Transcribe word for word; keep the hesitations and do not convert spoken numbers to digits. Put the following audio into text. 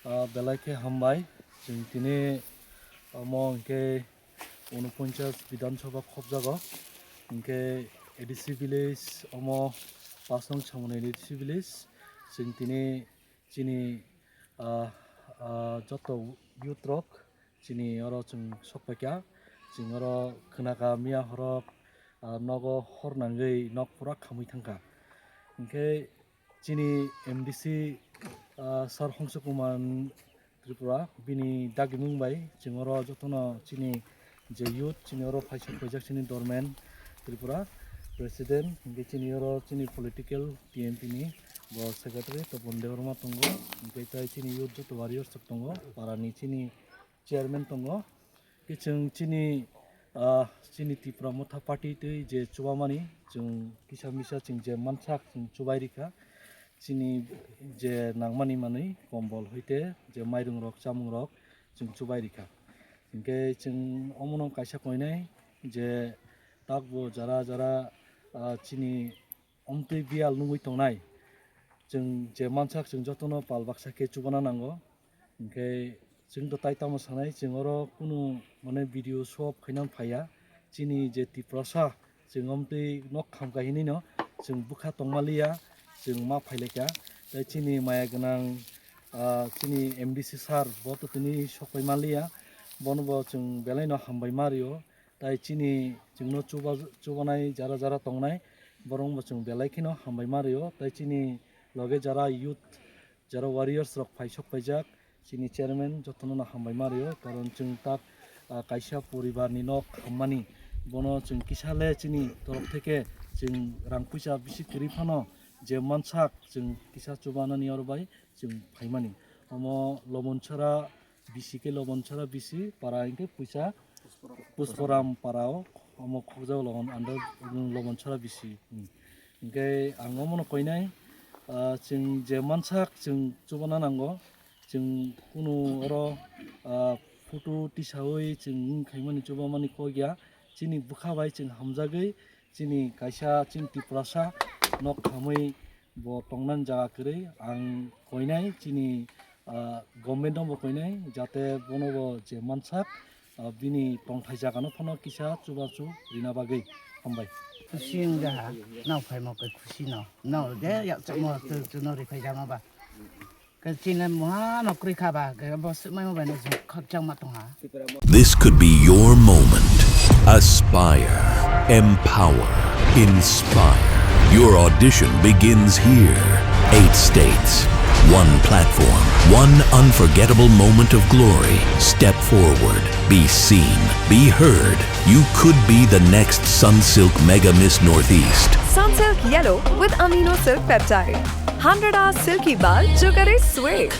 Ah, belai khe hambai. Chwng tini omo hinkhe unoponchas Bidhan Sabha khopjago. Hinkhe A D C village omo pas nong Samoni A D C village. Chwng tini chini, ah, ah, joto youth rok chini oro chwng sokpaikha. Chwng oro khwnakha miya horok, ah, nogo hor nangwi nok pura khamwi thangkha. Hinkhe chini M D C, ah, Sir Hongsa Kumar Tripura, bini dagimung bai chwng oro jotono chini je youth, chini oro phaisok paijak chini Dormen Tripura President, hinkhe chini oro chini political T M P ni bo secretary Topon Debbarma tongo, hinkhe tai chini youth joto warriors rok tongo, parani chini chairman tongo. Khe chwng chini, ah, chini Tipra Motha Party twi je chubamani, chwng kisa misa chwng je mansak chwng chubai rikha. Chini je nangmani manwi kombol hoite je mairung rok, chamung rok chwng chubai rikha. Hinkhe chwng omono kaisa koinai je takbo jara jara, ah, chini omtwi biyal nungwi tongnai. Chwng je mansak chwng jotono pal baksa khe chubana nango. Hinkhe chwng to tai tamo sanai, chwng oro kunu mane video show off khaina phaiya. Chini je Tiprasa, chwng omtwi nok khamkha hinwi no chwng bwkha tongma liya, chwng ma phailaikha. Tai chini maya gwnang, ah, chini M D C sir bo to tini sokpai ma liya. Bono bo chwng belai no hambai ma rio. Tai chini chwngno chuba-, chubanai jara jara tongnai, borok bo chwng belai kheno hambai ma rio. Tai chini loge jara youth, jara warriors rok phai sok paijak, chini chairman jotono no hambai ma rio, karon chwng tak, ah, kaisa poribar ni nok hammani, bono chwng kisa le chini torok theke chwng rang puisa bisi kwrwi phano je mansak chwng kisa chubanani oro bai chwng phaimani. Omo Lomonsora bisi khe Lomonsora bisi para hinkhe puisa Pusporam para o omo khokjak Lomon under Lomonsora bisi. Hmm. Hinkhe ang omono koinai, ah, chwng je mansak chwng chubana nango, chwng kunu oro, ah, photo tisaui chwng wng khaimani chubamani kok ya, chini bwkha bai chwng hamjagwi chini kaisa chini Tiprasa nok khamwi bo tongnani jaga kwrwi. Ang koinai chini, ah, government no bo koinai, jate bono bo je mansak, ah, bini tongthai jaga no phano kisa chubachu rina bagwi. Hambai. Khusi wng jaha, nao phaima khe khusi no. Nao je yakchakmo tu, tu no riphai jama ba. Khe chini muha no kwrwi kha ba, khe bo swkmai mo bai no khakchangma tongha. This could be your moment. Aspire, empower, inspire. Your audition begins here. Eight states, one platform, one unforgettable moment of glory. Step forward, be seen, be heard. You could be the next Sunsilk Mega Miss Northeast. Sunsilk Yellow with Amino Silk Peptide. Hundred hours silky bal, sugary sweet.